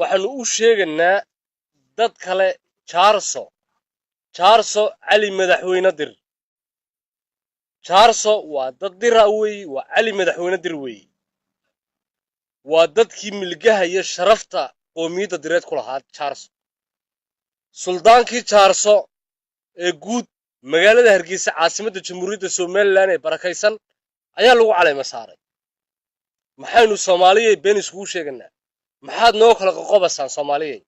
Waxaanu u sheegaynaa dad kale Jaarso, Jaarso Cali Madaxweyne Dir. Jaarso waa dad dira weeye, waa Cali Madaxweyne Dir weeye, waa dadkii milgaha iyo sharafta qoomiyadda direed ku lahaa Jaarso. Suldaankii Jaarso ee guud magaalada Hargeysa, caasimadda Jamhuuriyadda Somaliland ee barakaysan, ayaa lagu caleyma saaray. Maxaynu Soomaaliyay been iskugu sheeganaa? Maxaad noo kala qoqobasaan, Soomaaliyay?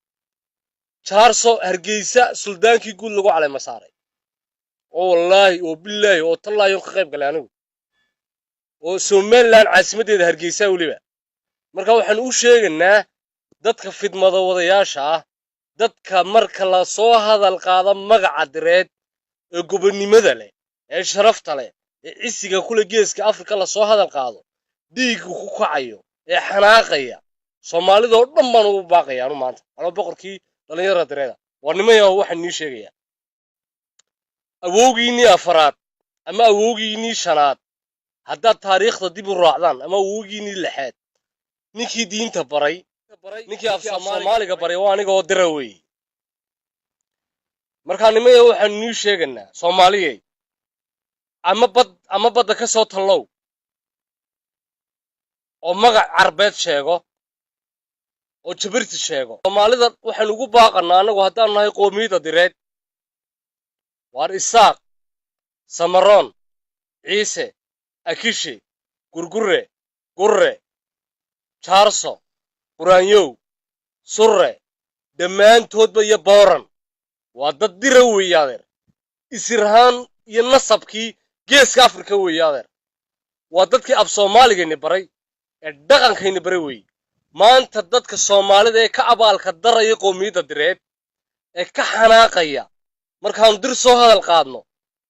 Jaarso Hargeysa suldaankii guud lagu caleyma saaray, oo wallaahi oo bilaahi oo tallaahi on ka qayb galay anigu, oo Somaliland caasimaddeeda Hargeysa weliba. Marka waxaanu u sheegaynaa dadka fidmada wadayaasha ah, dadka marka la soo hadal qaado magaca direed ee gobonnimada leh, ee sharafta leh, ee cisiga kule Geeska Afrika lasoo hadal qaado dhiigga ku kacayo ee xanaaqaya, Soomaalidoo dhan baan ugu baaqaya anu maanta anoo boqorkii dhallinyarada direeda. Waa nimayaho, waxaan nii sheegayaa awowgiinnii afaraad ama awowgiinnii shanaad haddaad taariikhda dib u raacdaan, ama awowgiinnii lixaad, ninkii diinta baray, ninkii af Soomaaliga baray waa anigoo dira weeye. Markaa nimaya, waxaanu nii sheegaynaa, Soomaaliyey, ama bad ama badda ka soo tallow oo magac Carbeed sheego oo Jabirti sheego. Soomaalida waxaanu ugu baaqanaa annagu haddaan nahay qoomiyadda direed: waar Isaaq, Samaroon, Ciise, Akishe, Gurgure, Gurre, Jaarso, Quraanyow, Surre, dhammaantoodba iyo Booran waa dad dira weeye adeer. Isirhaan iyo nasabkii Geeska Afrika weeye adeer. Waa dadkii af Soomaaligayni baray ee dhaqankayni baray weeye. Maanta dadka Soomaalida ee ka abaalka daraya qoomiyadda direed ee ka xanaaqaya markaanu dir soo hadal qaadno,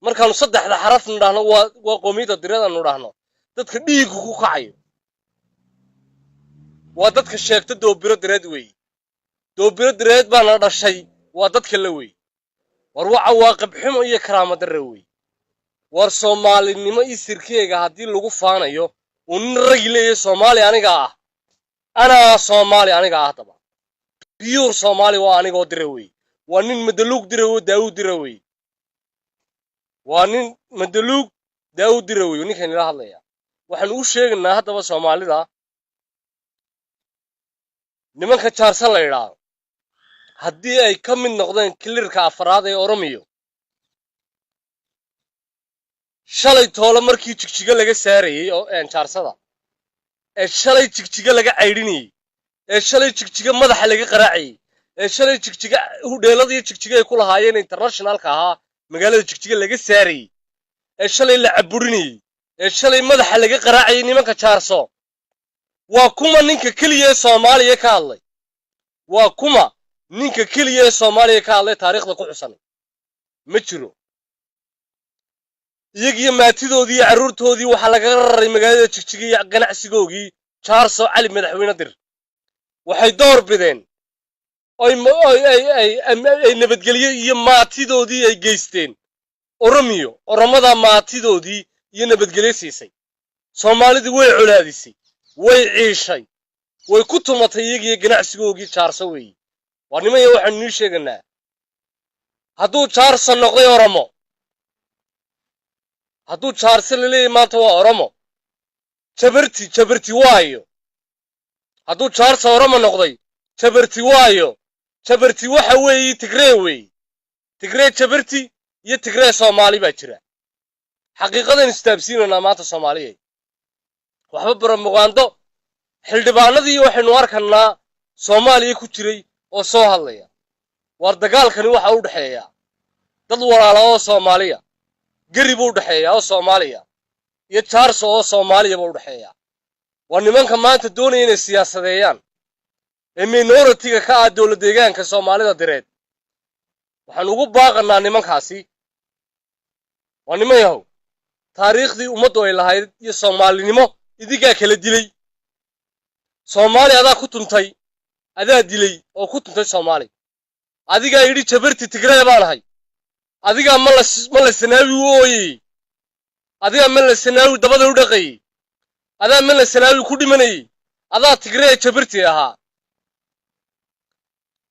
markaanu saddexda xaraf nidhaahno waa qoomiyadda direed aanu dhahno, dadka dhiiggu ku kacayo waa dadka sheegta doobiro direed weeye. Doobiro direed baana dhashay waa dadka la weeye. War waa cawaaqib xumo iyo karaamo darre weeye. War Soomaalinimo isirkeega haddii lagu faanayo uu nin ragi leeyahay, Soomaali aniga ah, anaa Soomaali aniga ah, daba pure Soomaali waa anigoo dira weeye. Waa nin Madaluug dira oo Daawud dira weeye. Waa nin Madaluug Daawud dira weeye ninkan ila hadlaya. Waxaan u sheegaynaa haddaba Soomaalida, nimanka Jaarsa la idhaahdo haddii ay ka mid noqdeen kilirka afaraad ee Oromiyo, shalay toole markii Jigjigo laga saarayey oo Jaarsada ee shalay Jigjigo laga caydhinayey, ee shalay Jigjigo madaxa laga qaraacayey, ee shalay Jigjiga hudheeladii Jigjiga ay ku lahaayeen internationalka ahaa magaalada Jigjiga laga saarayey, ee shalay la caburinayey, ee shalay madaxa laga qaraacayay nimanka Jaarso, waa kuma ninka keliya ee Soomaaliya ka hadlay? Waa kuma ninka keliya ee Soomaaliya ka hadlay taariikhda ku xusanay? Ma jiro. Iyagiyo maatidoodii iyo carruurtoodii waxaa lagaga raray magaalada Jigjiga iyo ganacsigoogii Jaarso Cali Madaxweyne Dir. Waxay door bideen oy ay nabadgelyo iyo maatidoodii ay geysteen Oromiyo. Oromadaa maatidoodii iyo nabadgelyo siisay. Soomaalidii way colaadisay, way ciishay, way ku tumatay iyagiyo ganacsigoogii Jaarso weeye. Waa nimaya, waxaanu nii sheeganaa hadduu Jaarso noqday Oromo, hadduu Jaarso la leeyahy maanta waa Oromo, Jabarti, Jabarti waayo. Hadduu Jaarso Oromo noqday, Jabarti waayo. Jabarti waxa weeye Tigree weeye. Tigree Jabarti iyo Tigree Soomaali baa jira. Xaqiiqadan istaabsiinaynaa maanta, Soomaaliyay. Waxba baramuqaando. Xildhibaanadii waxaynu arkanaa Soomaaliya ku jiray oo soo hadlaya. Waar dagaalkani waxa u dhexeeya dad walaala oo Soomaaliya, Geri buu udhexeeya oo Soomaaliya iyo Jaarso oo Soomaaliya buu udhexeeya. Waa nimanka maanta doonaya inay siyaasadeeyaan ee minority-ga ka ah dowlad deegaanka Soomaalida direed. Waxaan ugu baaqanaa nimankaasi: waa niman yahow, taariikhdii ummaddu ay lahayd iyo Soomaalinimo idinkaa kala dilay. Soomaali adaa ku tuntay, adaa dilay oo ku tuntay Soomaali. Adigaa yidhi Jabarti Tigree baan ahay. Adigaa Mala Sanaawi u ooyayey. Adigaa Mala Sanaawi dabada u dhaqayey. Adaa Mala Sanaawi ku dhimanayey. Adaa Tigree Jabarti ahaa.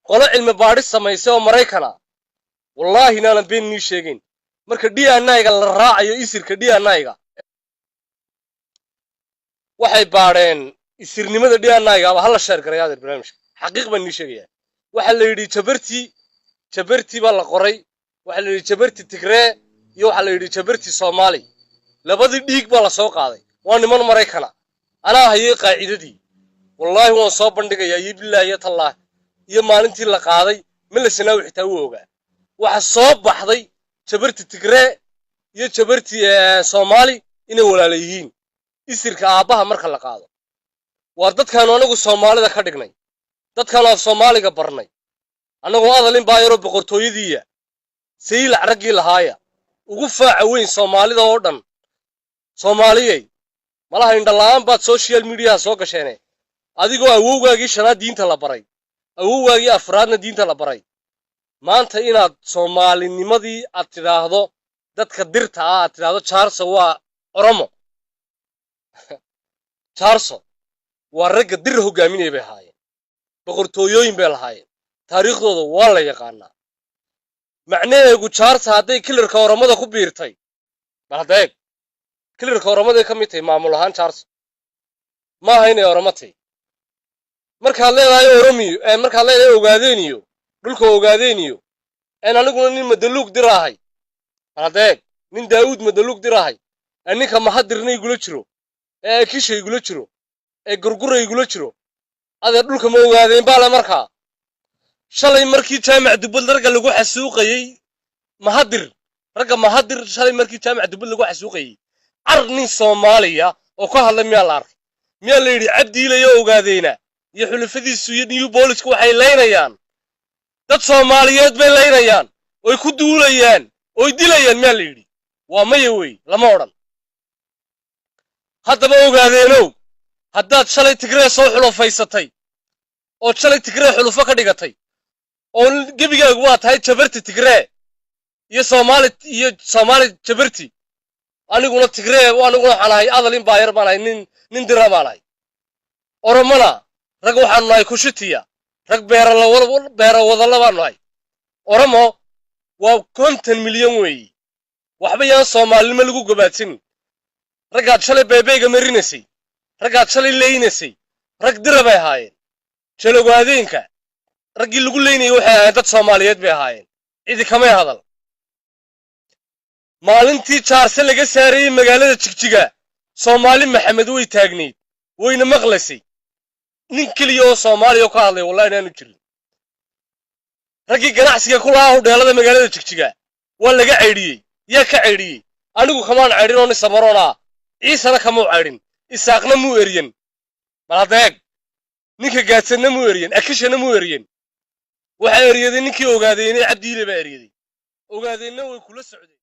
Qolo cilmi baadhis samaysay oo Maraykana, wallaahi inaanan been nii sheegayn, marka DNA-ga la raacayo isirka DNA-ga, waxay baadheen isirnimada DNA-ga. Aba hala share garay adeer barnaamijka, xaqiiq baan nii sheegayaa. Waxaa la yidhi Jabarti, Jabarti baa la qoray. Waxaa la yidhi Jabarti Tigree iyo waxaa la yidhi Jabarti Soomaali. Labadii dhiig baa la soo qaaday. Waa niman Maraykana. Anaa hayay qaacidadii, wallaahi waan soo bandhigayaa, iyo bilaahi iyo tallaahi iyo maalintii la qaaday Melasanaawi xitaa wuu ogaa. Waxa soo baxday Jabarti Tigree iyo Jabarti Soomaali inay walaala yihiin isirka aabbaha marka la qaado. Waar dadkaanu anagu Soomaalida ka dhignay, dadkaanu af Soomaaliga barnay, annagoo adalin baa yaroo boqortooyadiiya Saylac raggii lahaaya ugu faaca weyn Soomaalida oo dhan. Soomaaliyey, malaha indhala'aan baad social mediaha soo gasheene. Adigoo awowgaagii shanaad diinta la baray, awowgaagii afraadna diinta la baray, maanta inaad Soomaalinimadii aad tidhaahdo dadka Dirta ah, aad tidhaahdo Jaarso waa Oromo. Jaarso waa ragga Dir hogaaminaya bay ahaayeen, boqortooyooyin bay lahaayeen, taariikhdooda waa la yaqaanaa. Macnaheegu Jaarsa hadday kilirka Oromada ku biirtay, bal hadda eeg, kilirka Oromaday ka mid tahay maamul ahaan. Jaarso maaha inay Oromo tahy. Markaad leedahay Oromiyo, markaad leedahay Ogaadeeniyo, dhulka Ogaadeeniyo, een aniguna nin Madaluug diraahay, bal hadda eeg, nin Daa'uud Madaluug diraahay, ee ninka Mahadirna igula jiro, ee Akisha igula jiro, ee Gurgura igula jiro, adeer dhulka ma ogaadeen baale? Markaa shalay markii Jaamac Dubbad ragga lagu xasuuqayey Mahadir, ragga Mahadir shalay markii Jaamac Dubbad lagu xasuuqayey, car nin Soomaaliya oo ka hadlay miyaa la arkay? Miyaa la yidhi Cabdiilayo Ogaadeyna iyo xulafadiisu iyo New Boolisku waxay laynayaan dad Soomaaliyeed bay laynayaan oy ku duulayaan oy dilayaan? Miyaa la yidhi? Waa maya wey, lama odhan. Haddaba ogaadeenow, haddaad shalay Tigree soo xulafaysatay ood shalay Tigree xulufo ka dhigatay oo gebigaagu waa tahay Jabarti Tigree iyo Soomaali iyo Soomaali Jabarti, aniguna Tigree, aniguna waxaan ahay adalin baayar baan ahay, nin Dira baan ahay. Oromona rag waxaanu nahay Kushitiya, rag beera wadalla baanu nahay. Oromo waa 50 milyan weeyi. Waxba yaan Soomaalinimo lagu gabaadsanin. Raggaad shalay beebeyga marinaysay, raggaad shalay leynaysay, rag Dira bay ahaayeen. Jalogaadeenka raggii lagu leynayay waxay ahaayeen dad Soomaaliyeed bay ahaayeen. Cidi kamay hadal. Maalintii Jaarse laga saarayey magaalada Jigjiga, Soomaali Maxamed way taagnayd, wayna maqlaysay. Nin keliya oo Soomaaliya oo ka hadlay wallahi inaanu jirin. Raggii ganacsiga ku lahaa hudheelada magaalada Jigjiga waa laga caydhiyey. Yaa ka caydhiyey? Anigu kamaan caydhin oo nin Samaroon ah, Ciisena kamuu caydhin, Isaaqna muu eryan. Bal hadda eeg, ninka Gaadsanna muu eryan, Akishana muu eryan. Waxaa eryaday ninkii Ogaadeynay, Cabdiile baa eryaday. Ogaadeenna way kula socdeen.